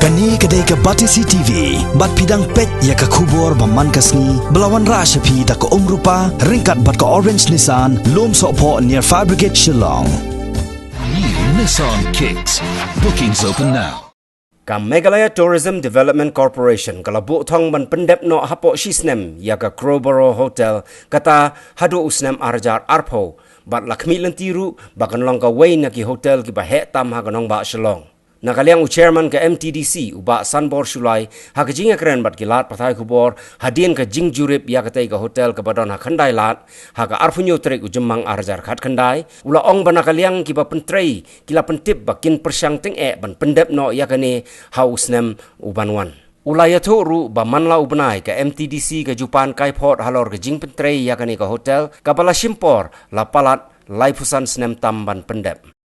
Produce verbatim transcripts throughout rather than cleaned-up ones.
Kane ka dei ka Batesi T V, bad phi dang peit ïa ka khubor ba man ka sngi, ba la wanrah sha phi da ka Umrupa, ryngkat bad ka Orange Nissan, Lumsohphoh near Fire Brigade Shillong. New Nissan Kicks. Bookings open now. Ka Meghalaya Tourism Development Corporation ka la buh thong ban pyndep noh hapoh shi snem ïa ka Crowborough Hotel, kata haduh u snem ar hajar arphew, bad la khmih lynti ruh ba kan long kawei na ki hotel kiba heh tam ha ka nongbah Shillong. Na ka liang u chairman ka M T D C, u Bah Sanbor Shullai, ha ka jingïakren bad ki lad pathai khubor hadien ka jingjurip ïa katei ka hotel kaba don ha Khyndai Lad, ha ka arphew hynñiew tarik u Jymmang ar hajar khatkhyndai, u la ong ba na ka liang kiba pyntrei ki la pyntip ba kin pyrshang tyngeh ban pyndep noh ïa kane ha u snem u ban wan. U la ïathuh ruh ba man la u bnai, ka M T D C ka ju pan kaiphod halor ka jingpyntrei ïa kane ka hotel, kaba la shim por la palat laiphew san snem tam ban pyndep.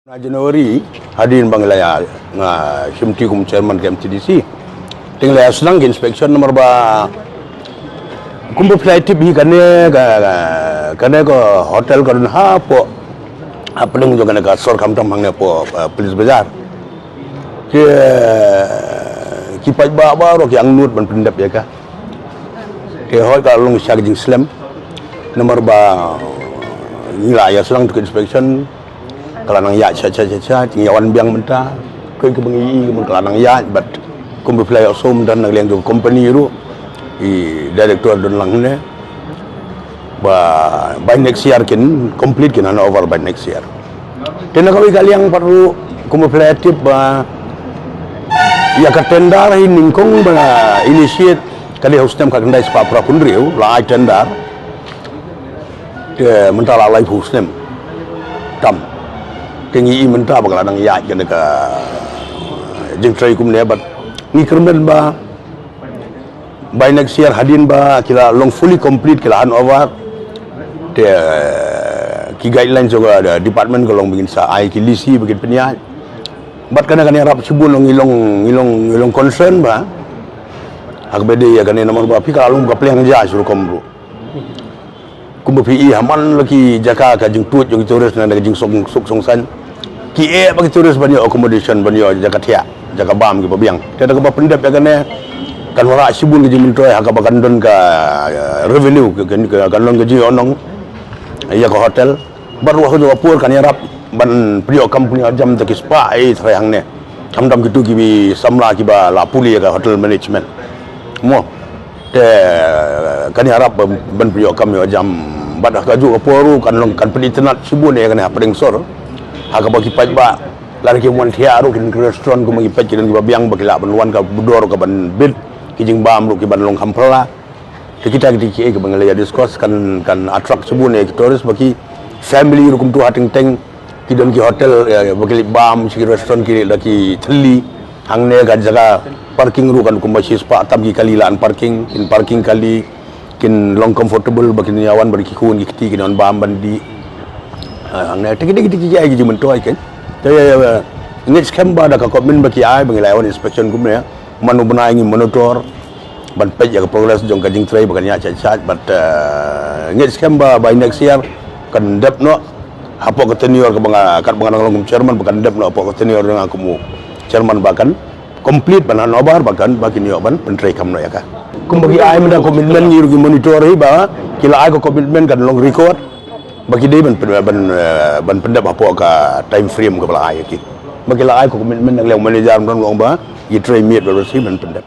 Na January, hadien ba nga la ïa, nga shimti kum chairman ka M T D C, te nga la ïa sdang ka inspection namar ba kumba phi la tip hi kane ka, ka, kane ka hotel ka don hapoh, hapdeng jong kane ka sor khamtam hangne hapoh, eh, Police Bazar. Ki, ki paidbah baroh ki angnud ban pyndep ïa ka. Te hooid ka long sha ka jingslem. Namar ba ngi la ïa sdang tu ka inspection, ka la nang ïaid sha, sha, sha, sha, ngi ïa wan biang mynta. Kawei kaba ngi ïohi ka la nang ïaid, but kumba phi la ïohsngew mynta na ka liang jong ka company ruh, i director don lang hangne, ba by next year kin complete, kin hand over by next year. Te na kawei ka liang pat ruh, kumba phi la tip ba ïa ka tender hi nyngkong ba initiate ka dei ha u snem khatkhyndai spah phra phew hynriew la ai tender. Te mynta la laiphew snem tam. Te ngi ïohi mynta ba ka la nang ïaid kane ka jingtrei kumne, but ngi kyrmen ba by next year hadien ba ki la long fully complete, ki la hand over, te, eh, ki guidelines jong ka department ka long ba ngin sa ai ki lisi ba kin pynïaid. Bad kane kan ïarap shibun, ngi long, ngi long, ngi long concern ba ha kaba dei ïa kane namar ba phi ka la long ka pliang ja shu rukom ruh. Kumba phi ïohi ha man la ki jaka ka jingtuid jong ki tourist, na ka jingsuk, suk sung saiñ, ki eh ba ki tourist ban ïoh accommodation, ban ïoh jaka thiah, jaka bam kiba biang. Te da kaba pyndep ïa kane kan wanrah shibun ka jingmyntoi, ha kaba kan don ka, eh, revenue, ka, ka, kan long ka jingïohnong ïa ka hotel. Bad ruh ha ka por kan ïarap ban pynïoh kam pynïoh jam da ki spah, eh, trai hangne, khamtam kito ki samla kiba la pule ïa ka hotel management. Mo. Te kan ïarap ban, ban pynïoh kam ïoh jam. Bad ha kajuh ka por ruh kan long, kan pynitynnad shibun ïa kane hapdeng sor, ha kaba ki paidbah lada kim wan thiah ruh, ki restaurant kumba ngi peit ki don kiba biang ba ki lah ban wan ka bdor ka ban bit, ki jingbam ruh ki ban long kham phylla. Te kita kita kiei kiba ngi la ïa discuss kan, kan attract shibun ïa ki tourist, ba ki family ruh kumto ha teng teng ki don ki hotel, eh, ba ki leit bam sha ki restaurant, ki leit da ki thylli. Hangne ka jaka parking ruh kan kumba shispah tam ki kali la an parking, kin parking kali, kin long comfortable ba kin ïa wan bad ki khun ki kti, kin wan bam ban dih. Ah, hangne te ki dei ki dei ki ai ki jingmyntoi kein. Te, eh, ngeit skhem ba da ka commitment ba ki ai ba ngi la ïa wan inspection kumne, man u bnai ngi monitor ban peit ïa ka progress jong ka jingtrei ba kan ïaid shait shait, bad, eh, ngeit skhem ba by next year kan dep noh hapoh ka tenure kaba nga, katba nga dang long kum chairman, ba kan dep noh hapoh ka tenure jong nga kum u chairman, ba kan complete ban hand over, ba kan, ba kin ïoh ban pyntreikam noh ïa ka. Kumba ki ai mynta commitment, ngi ruh ki monitor hi ba ki la ai ka commitment, kan long record ba ki dei ban pyn-, ban, eh, ban pyndep hapoh ka time frame kaba la ai ïa ki. Ba ki la ai ka commitment, na ka liang manager mynta nga ong ba ki trei miet ba la sdang ban pyndep.